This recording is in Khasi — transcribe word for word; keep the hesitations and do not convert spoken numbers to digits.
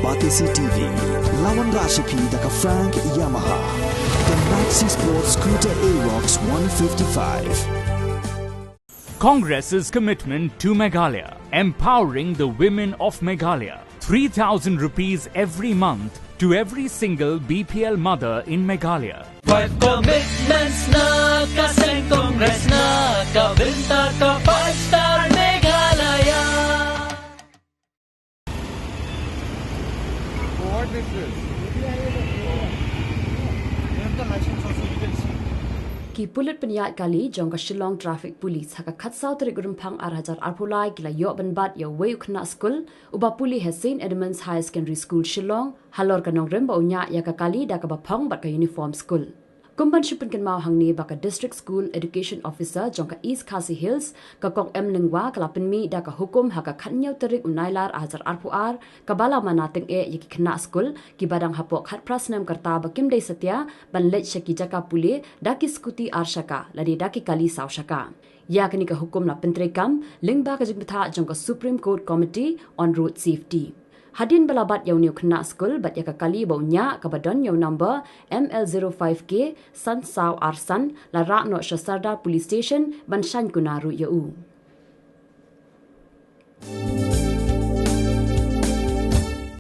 Batesi T V, la wanrah sha phi da ka Frank Yamaha, the Maxi Sport Scooter Aerox one fifty-five. Congress's commitment to Meghalaya, empowering the women of Meghalaya. Three thousand rupees every month to every single B P L mother in Meghalaya. Five commitments na ka seng Congress na ka bynta ka five star Meghalaya. Ki pulit pynïaid kali jong ka Shillong Traffic Police ha ka khatsaw tarik u Rymphang ar hajar arphew lai ki la ïoh ban bat ïa uwei u khynnah skul uba pule ha Saint Edmund's Higher Secondary School Shillong halor ka nongrim ba u ñiah ïa ka kali da kaba phong bad ka uniform skul. Kum ban shu pynkynmaw hangne ba ka District School Education Officer jong ka East Khasi Hills, ka Kong M Lyngwa ka la pynmih da ka hukum ha ka khathynñiew tarik u Nailar ar hajar arphew ar kaba la mana tyngeh ïa ki khynnah skul kiba dang hapoh khatphra snem ka rta ba kim dei satia ban leit sha ki jaka pule da ki skuti ar shaka lane da ki kali saw shaka. Ïa kane ka hukum la pyntreikam lyngba ka jingbthah jong ka Supreme Court Committee on Road Safety. Hadien ba la bat ïa une u khynnah skul bad ïa ka kali ba u ñiah kaba don ïa u number M L zero five K san saw ar san, la rah noh sha Sardar Police Station ban shaiñ kuna ruh ïa u.